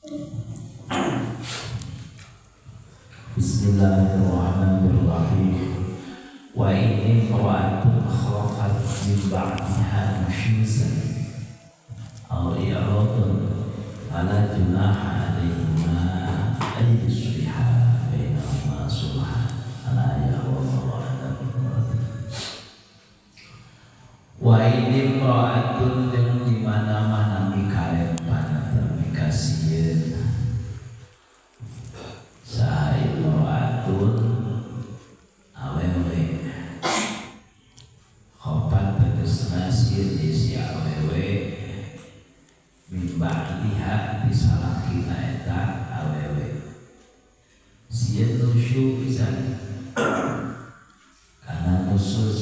Bismillahirrahmanirrahim. Wa in imra'atun khafat min ba'diha nusyuzan aw i'radan fala junaha 'alaihima an yusliha bainahuma sulhan. Ala ya wallahu a'lam. Wa in imra'atun jeung di mana-mana mikarempan atau mikasieun saha imra'atun awewe khopat tegesna sieun si awewe min ba'diha ti salakina eta awewe sieun nusyuzan kana nusyuz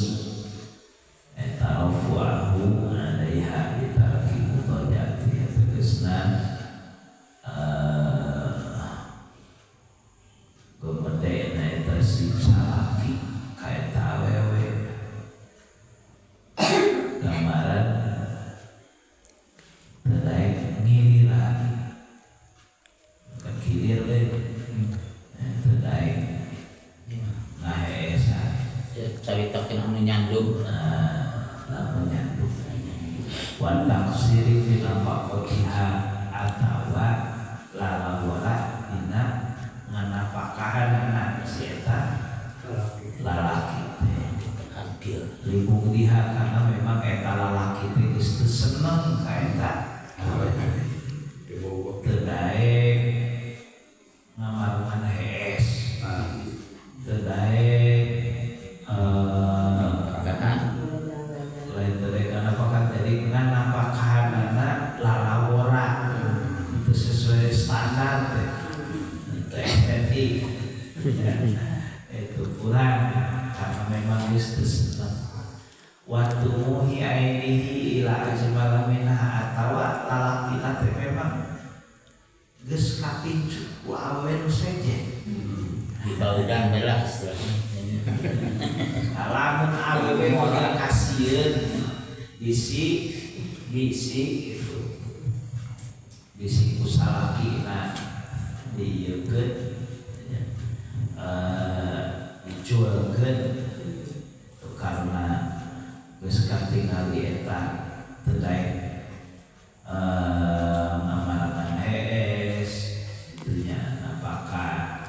eta rafu'ahu 'alaiha bitarki mudajati tegesna gomedena eta si salaki ka eta awewe gambaran teu daek ngiliran kakilir we teu daek ngaheesan caritakeun anu nyandung. Nah, lamun nyandung wa taqsiri fi nafaqatiha atawa lalawara dina nganafakahanana si eta lalaki teh adil libung diha karena memang eta lalaki teh geus teu seneng ka eta awewe teu daek ngamarungan hees teu daek kan lain teu daek nganafakahan jadi nganafakahanana lalawora itu sesuai standar teh itu estetik ya, itu kurang karena memang geus teu seneng wa tumuhi ainihi ila ajmala minha atawa lalakina teh memang geus kapincut ku awewe nu sejen. Dibaudan bae lah istilahnya. Lamun awewe model kasieun bisi bisi gitu bisi ku salakina diieukeun ya, dijualkeun karena geus katingali eta teu daek ngamarangan hees kitu nya napakah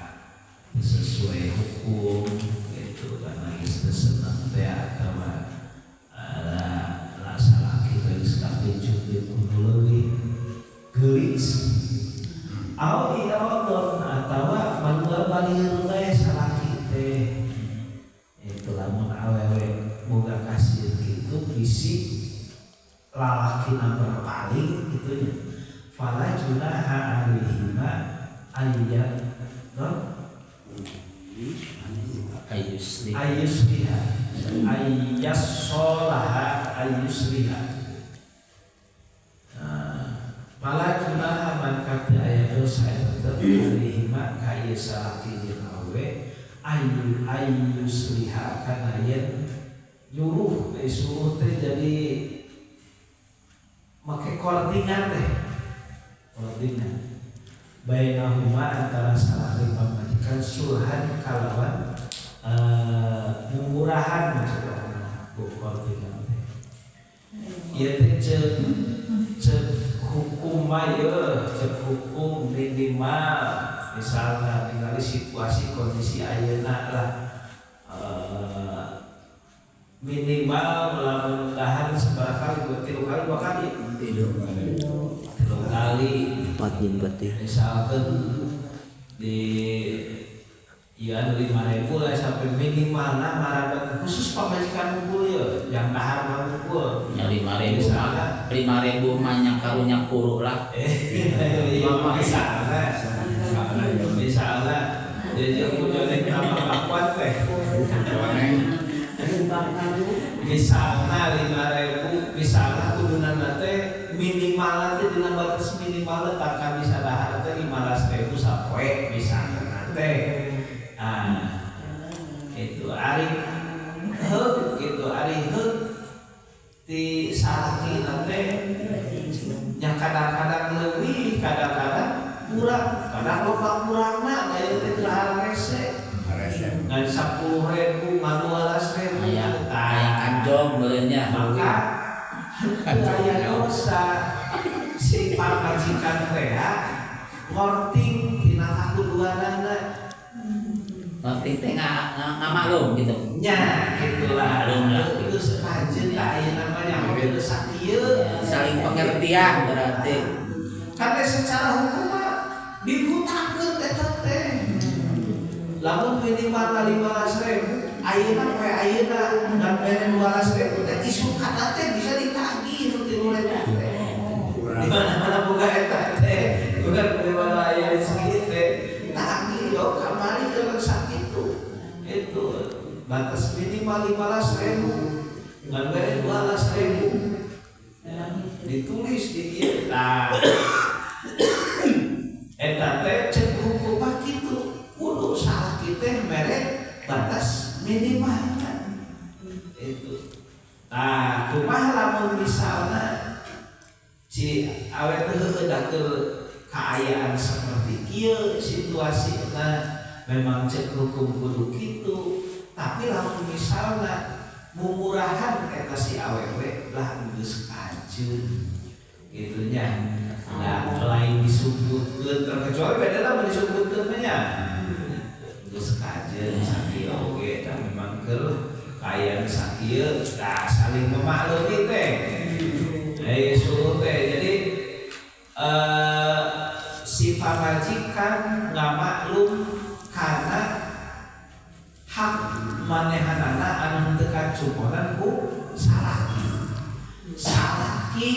sesuai hukum gitu karena geus teu seneng teh atawa la salaki teh geus kapincut ku nu leuwih geulis au iradon atawa baluar balir teh salaki teh itu lamun awewe boga kasieun kitu bisi lalakina berpaling kitu nya fala junaha alaihima ayyat non ayusli ayyusliha ayyasolaha ayyusliha. Nah, fala junaha mangka teu aya dosa eta tetep alaihima ka ieu salaki jeung awewe ayu ayyusliha kana yen nyuruh suruh teh jadi make kortingan teh kortingan bainahuma antara salaki pamajikan sulhan kalawan mumurahan maksudna ku kortingan teh ieu teh ceuk ceuk hukum mah ieu ceuk hukum minimal misalnya ningali situasi kondisi ayeuna lah minimal lamun dahar sabaraha kali dua tilu kali dua kali tilu tilu kali empat jeung berarti misalkan di ya 5.000 lah sampai minimal nah maraban khusus pamajikan ngumpul ya yang dahar mah ngumpul nya 5.000 mah 5.000 mah nya karunya kuru lah. Iya, misalnya misalnya jadi aku jadi nama bakwan teh misalnya 5.000 misalnya kuduna teh minimal teh dina batas minimal tangka bisa dahar teh 15.000 sapoe misalnya teh ah itu ari heuk gitu ari heuk ti salakina teh nya kadang-kadang leuwih kadang-kadang Ngan 10.000, ngan 12.000. Aya aya kanjong meureun nya. Maka henteu aya dosa si pamajikan teh ngorting tina kakuduanana. Ngerti teh ngamaklum gitu. Nya gitulah. Maklum lah. Geus kajeun da ayeuna mah nya geus sakieu. Saling pengertian berarti. Karena secara hukum mah dihutangkeun eta teh. Lamun minimal 15.000, ayeuna poe ayeuna ngan mere 12.000 teh, isukana teh bisa ditagih nu 3.000 teh. Di mana-mana boga eta teh, bukan di mana aya rezeki teh. Tagih yo kamari jangan sakitu. Itu batas minimal 15.000, ngan mere 12.000. Ya, ditulis di dieu. Nah, eta teh cek hukum mah kitu, kudu salaki teh mere batas minimal itu. Nah, kumaha lamun misalna si awewe teh heueuh da keur kaayaan seperti kieu situasina, memang cek hukum kudu kitu, tapi lamun misalna mumurahan eta si awewe lah geus kajeun gitu nya. Nah, lain disebutkeun, terkecuali beda lah mun disebutkeun mah nya. Geus kajeun sakieu oge da memang keur kaayaan sakieu, nah saling memaklumi teh. Eh, suruh teh. Jadi si pamajikan ngamaklum karena hak manehanana anu teu kacukupan ku salaki. Salaki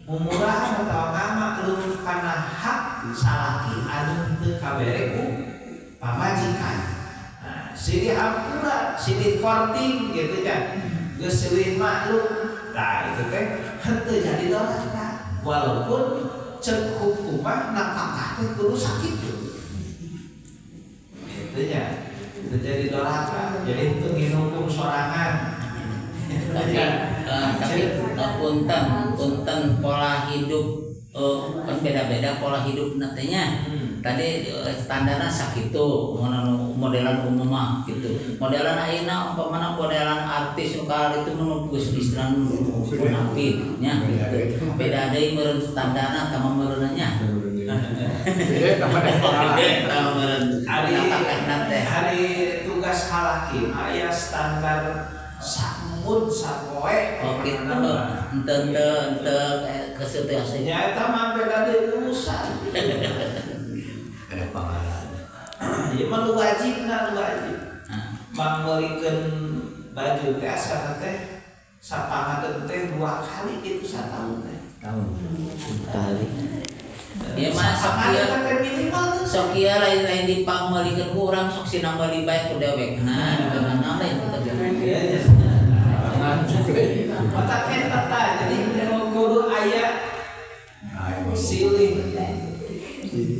mumurahan atau ngamaklum karena hak salaki anu teu kabere ku pamajikan. Nah, silih hampura, silih korting gitu ya. Geus silih maklum. Nah, itu teh henteu jadi doraka. Walaupun cek hukum mah napakah teh kudu sakitu. Itu nya. Itu jadi doraka. Jadi itu nginukum sorangan. Tapi punten punten, pola hidup kan beda-beda pola hidup nantinya. Tadi standarnya sakitu modelan umum mah gitu. Modelan ayeuna umpamana modelan artis nu itu nu geus istilah munafik nya gitu. Beda deui meureun standarna sama meureun nya. Beda Beda meureun. Hari teh hari tugas salaki aya standar samud sapoe. Oh gitu, ente ente ente ke situasi. Nya eta mah beda deui urusan. Ada pengalaman. Ieu mah nu wajib, na nu wajib. Mangmeulikeun baju teh asana teh sapangadeun teh dua kali gitu satahun teh. Tahun. Kali. Ya mah sok ieu teh minimal tuh. Sok ieu lain-lain dipangmeulikeun ku urang, sok sina meuli bae ku dewekna, kunaon lain kitu. Iya, otak eta tah, jadi kudu aya silih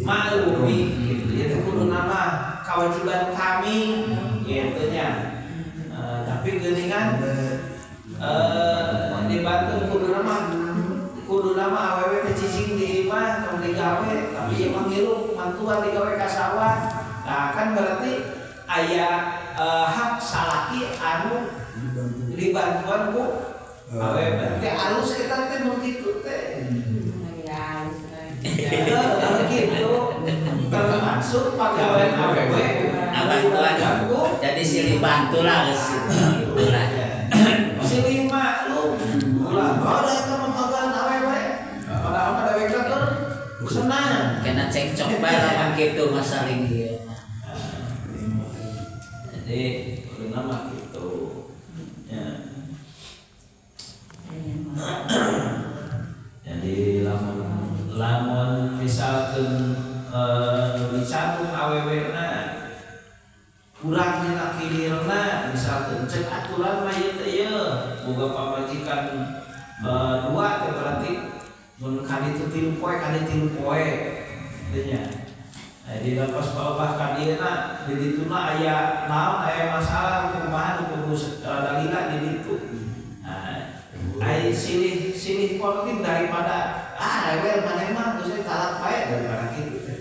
maklumi gitu. Itu kudu nama kewajiban kami gitu nya. Tapi geuningan dibantu kudu nama awewe teh cicing di imah tong digawe, tapi ieu mah ngilu mantuan digawe ka sawah. Nah, kan berarti aya hak salaki anu dibantuan ku awewe, berarti alus eta teh mun kitu teh. Ya, Ya, gitu. Termasuk pegawai awewe Bantuan. Jadi silih bantu lah geus gitu lah. Silih maklum. Ulah ada eta mah awewe. Padahal mah dewekna keur senang. Kena cekcok bae lamun kitu mah saling ieu mah. Jadi kudu mah gitu. Ya. Jadi lamun lamun misalkan dicabung awewena kurang dina kilirna, misalkan cek aturan mah ieu teh ieu boga pamajikan dua teh berarti mun kaditu 3 poe, kaditu 3 poe teh nya. Nah, di pas palebah ka dieuna di dituna aya naon, aya masalah kumaha nu kudu dalila di ditu. Nah, ai silih silih korting daripada ah rewel maneh mah geus talak bae, daripada kitu teh.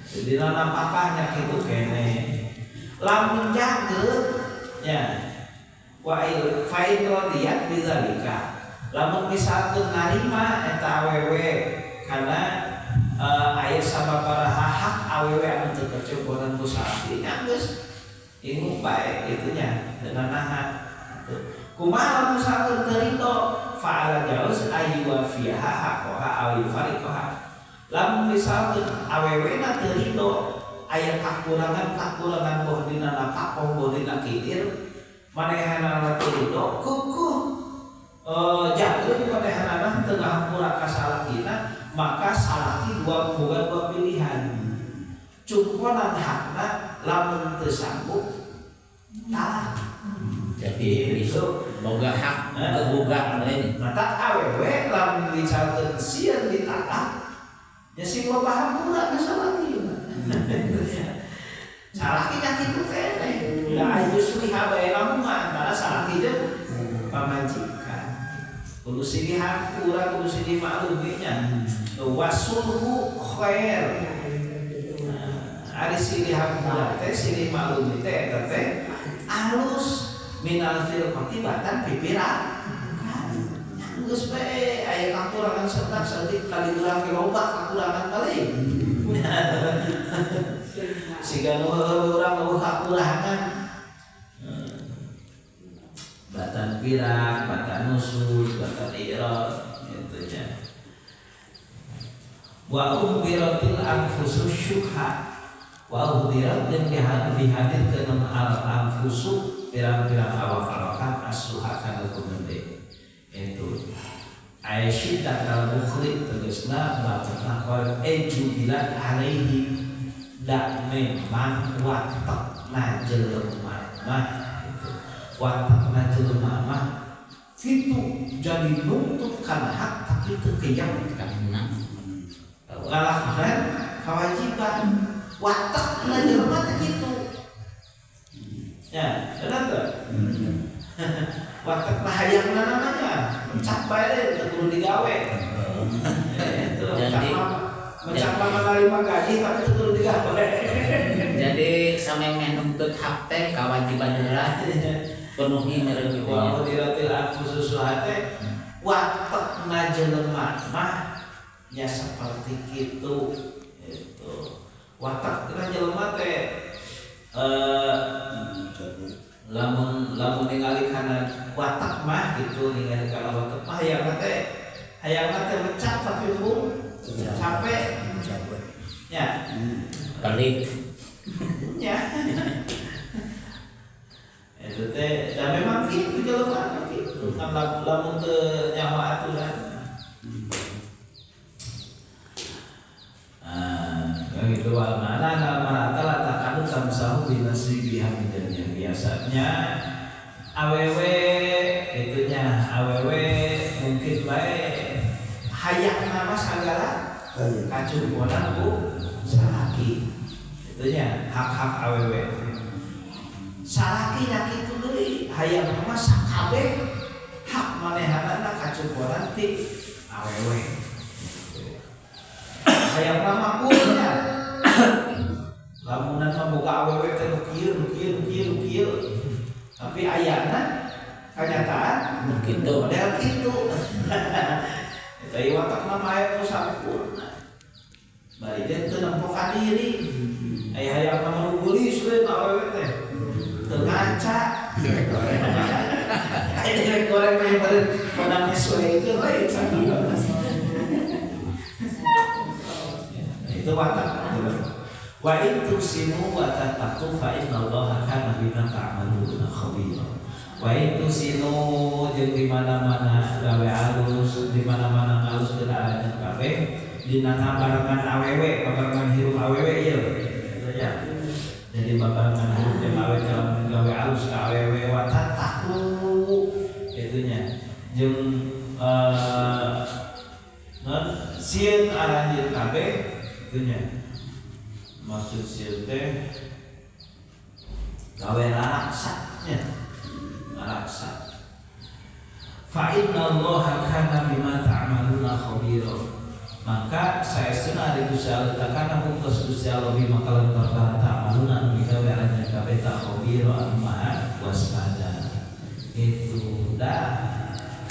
Dina napakahnya kitu kene. Lamun jageut nya wa fa in radiyat bidzalika. Lamun misalkeun narima eta awewe kana aya sababaraha hak awewe anu teu kacumponan ku salaki nya geus ingu bae kitu nya teu nanahan. Kumaha lamun misalkeun teu ridho fa'ala jauz ayyuwafiha haqqaha aw yufariqaha. Lamun misalkeun awewena teu ridho aya kakurangan-kakurangan boh dina nafkah boh dina kitir manehanana teu ridho kukuh jageun manehanana teu ngahampura ka salakina maka salaki dua boga dua pilihan cumponan hakna lamun teu sanggup talak. Jadi itu boga hak kegugat lain. Mata awewe lamun misalkeun sieun ditalak ya sing loba hampura ka salakina. Salaki nya kitu keneh. Da ayyusliha bainahuma antara salaki jeung pamajikan. Kudu silih hampura, kudu silih maklumi nya. Wasulhu khair. Ari silih hampura teh silih maklumi teh eta teh alus minal firqati batan pipira. Geus bae aya kakurangan setak saeutik tadi urang ke loba kakurangan paling. Siga nu urang eueuh kakurangan. Batan pirak, batan nusus, batan i'rab kitu nya. Wa uhdiratil anfusus syuha. Wa uhdirat jeung dihadirkeun al anfusu pirang-pirang awak-awakan as-suha kana gede. Itu aisyiddatal bukhli tegasna bacana qol ejubilat alaihi da memang watakna jelema mah itu watakna jelema mah kitu jadi nuntut kana hak tapi teu keyang kana ngalakukan kewajiban watakna jelema teh kitu ya benar teu watak mah hayangna namanya mencap bae teu kudu digawe. Itu mencap menerima gaji tapi teu kudu digawe. Jadi samemeh nuntut hak teh kawajiban heula penuhi meureun kitu nya. Wa diratil anfusus teh watakna jelema mah nya saperti kitu itu. Watakna jelema teh lamun lamun ningali kana watak mah gitu ningali kana watak mah hayang teh mecap tapi pun capek nya pelit nya itu teh dan memang kitu jelema kitu kan lamun teu nyaho aturan. Nah, gitu wal mana al marata la takadu tamsahu bi nasibiha min jannah. Biasanya awewe itunya awewe mungkin bae hayang nama sagala kacumponan ku salaki. Itunya hak-hak awewe. Salaki nya kitu deui hayang nama sakabeh hak manehanana kacumponan ti awewe. Hayang nama kulnya lamunan mah boga awewe teh nu kieu nu kieu nu kieu nu kieu tapi ayana kenyataan kitu model kitu eta ieu watakna mah aya nu sampurna bari teh teu nempo ka diri aya hayang mah nu geulis we awewe teh teu ngaca aya jelek goreng mah beureum menang nyesuaikeun we itu watak. Wa in tusinu wa tattaqu fa innallaha kana bima ta'maluna khabira. Wa in tusinu jeung di mana-mana gawe alus, di mana-mana ngaluskeun aranjeun kabeh dina ngabarengan awewe, babarengan hirup awewe ieu. Gitu nya. Jadi babarengan hirup jeung awewe dalam gawe alus ka awewe wa tattaqu kitu nya. Jeung non sieun aranjeun kabeh kitu nya. Maksud sieun teh gawe raraksa nya. Raraksa. Fa innallaha kana bima ta'maluna khabira. Maka saestuna ari Gusti Allah takana buktos Gusti Allah bima kalawan perkara ta'maluna anu migawe aranjeun kabeh ta khabir anu maha waspada. Itu dah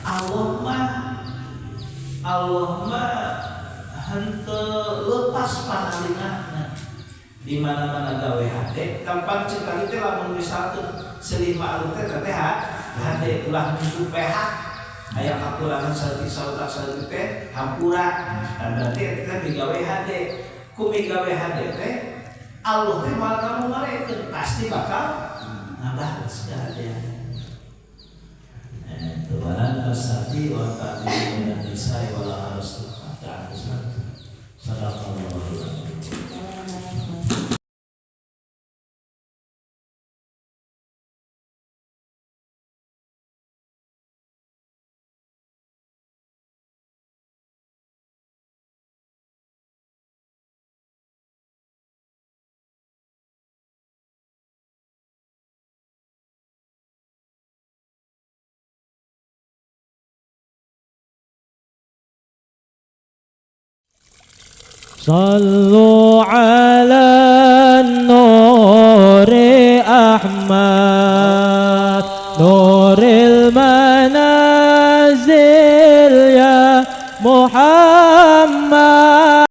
Allah mah henteu lepas panalingahna di mana-mana gawe hade tempat cek tadi teh. Lamun misalkan selima aluk teh teh hade ulah nuju PH aya kakurangan saeutik sautak saeutik teh hampura. Dan berarti eta teh migawe hade, ku migawe hade teh Allah teh moal kamu marekeun, pasti bakal ngabales kahadean. Itu walan tasati wa ta'dilu minan nisa'i wala harus ta'ala. Sadaqallahu. صلوا على النور أحمد، نور المنازل يا محمد.